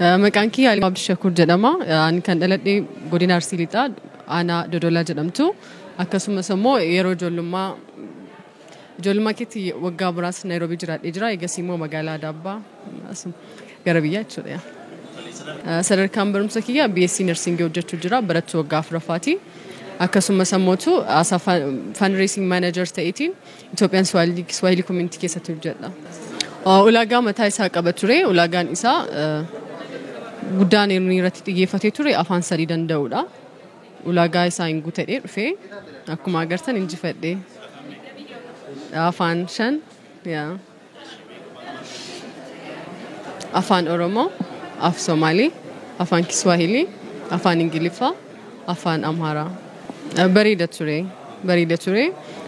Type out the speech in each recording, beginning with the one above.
Maqaan kiyya Alimaa Abdishakuur jedhama. Ani kan dhaladhe godina Arsii Lixaa aanaa Dodolaa jedhamtu. Akkasumas immoo yeroo ijoollummaa keetti waggaa muraasa Naayiroobii jiraadhee jira. Eegas immoo magaalaa Adaabbaa gara biyyaa jechuudha. Sadarkaan barumsa kiyya BSc Nursing hojjechuu jira. Barattuu waggaa afuraffaati. Akkasumas immoo as fundraising manager ta'eetiin Itoophiyaan Swahili Community keessatti hojjedha. Ulaagaa mataa isaa qaba ture. Ulaagaan isaa guddaan inni irratti xiyyeeffatee ture afaan sadii danda'uudha. Ulaagaa isaa hin guutadhee dhufee akkuma agartan injifadhee. Afaan 5, Afaan Oromoo, Af Somaalii, Afaan Kiswahilii, Afaan Ingiliffaa, Afaan Amhaaraa. Bareeda ture. Bareeda ture.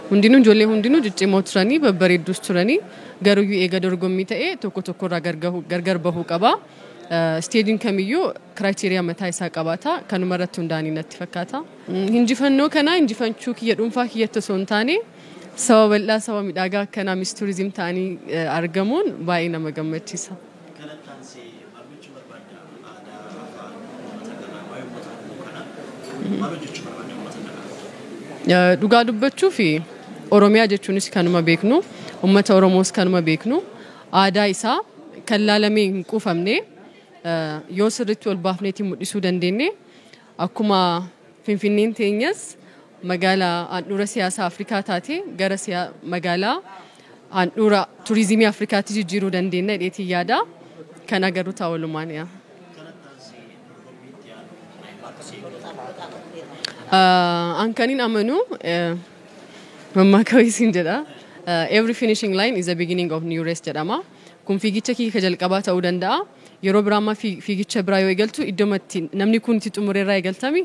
Hundinuu ijoollee hundinuu ciccimoo turanii babbareedduus turanii garuyyuu eega dorgommii ta'ee tokko tokkorraa gargar bahuu qaba. Isteejiin kamiyyuu criteria mataa isaa qabaata. Kanuma irratti hundaa'anii natti fakkaata. Injifannoo kana injifachuu kiyya dhuunfaa kiyyatti osoo hin taane saba bal'aa saba miidhagaa akkanaa Miss Tourism ta'anii argamuun baay'ee nama gammachiisa. Dhugaa dubbachuu fi Oromiyaa jechuunis kanuma beeknu, uummata Oromoos kanuma beeknu, aadaa isaa kan laalamee hin quufamne yoo sirriitti ol baafneetiin mul'isuu dandeenye akkuma Finfinneen teenyas magaalaa handhuura siyaasaa Afrikaa taate gara magaalaa handhuura turizimii Afrikaatti jijjiiruu dandeenya jedheetiin yaada. Kan agarru ta'a walumaan yaa. An kanin amanu mammaaka wayisiin jedha. Every finishing line is a beginning of new race jedhama. Kun fiigicha kiyya jalqabaa ta'uu danda'a. Yeroo biraa amma fiigicha biraa yoo eegaltu iddoo namni kun itti xumureerraa eegaltami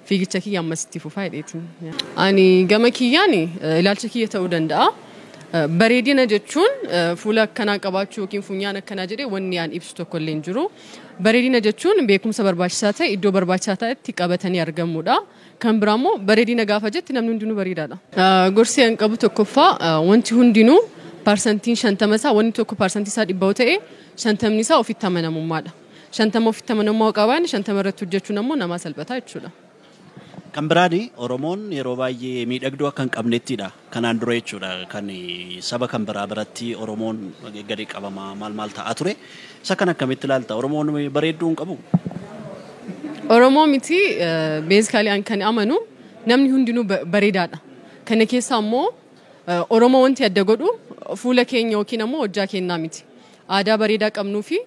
fiigicha kiyya ammas itti fufaa jedheetiin. Ani gama kiyyaan ilaalcha kiyya ta'uu danda'a. Bareedina jechuun fuula akkanaa qabaachuu yookiin funyaan akkanaa jedhee wanni aan ibsu tokko illee hin jiru. Bareedina jechuun beekumsa barbaachisaa ta'e iddoo barbaachisaa ta'etti qabatanii argamuudha. Kan biraa immoo bareedina gaafa jetti namni hundinuu bareedaadha. Gorsi an qabu tokkoffaa wanti hundinuu parsantiin 50 isaa wanni tokko parsantii isaa 100 ta'e 50 isaa ofitti amanamummaadha. 50 ofitti amanamummaa qaban 50 irratti hojjechuun ammoo namaa salphata jechuudha. Kan biraani Oromoon yeroo baay'ee miidhagduu akka hin qabnettidha. Kanaan dura jechuudha kan saba kan biraa biratti Oromoon gadi qabamaa maal maal ta'aa ture. Isa kan akkamitti ilaalta? Oromoon bareedduu hin qabu? Oromoo miti basically an kan amanu namni hundinuu bareedaadha. Kana keessa ammoo Oromoo wanti adda godhu fuula keenya yookiin ammoo hojjaa keenyaa miti. Aadaa bareedaa qabnuu fi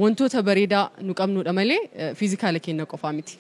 wantoota bareedaa nu qabnudha malee fiizikaala keenya qofaa miti.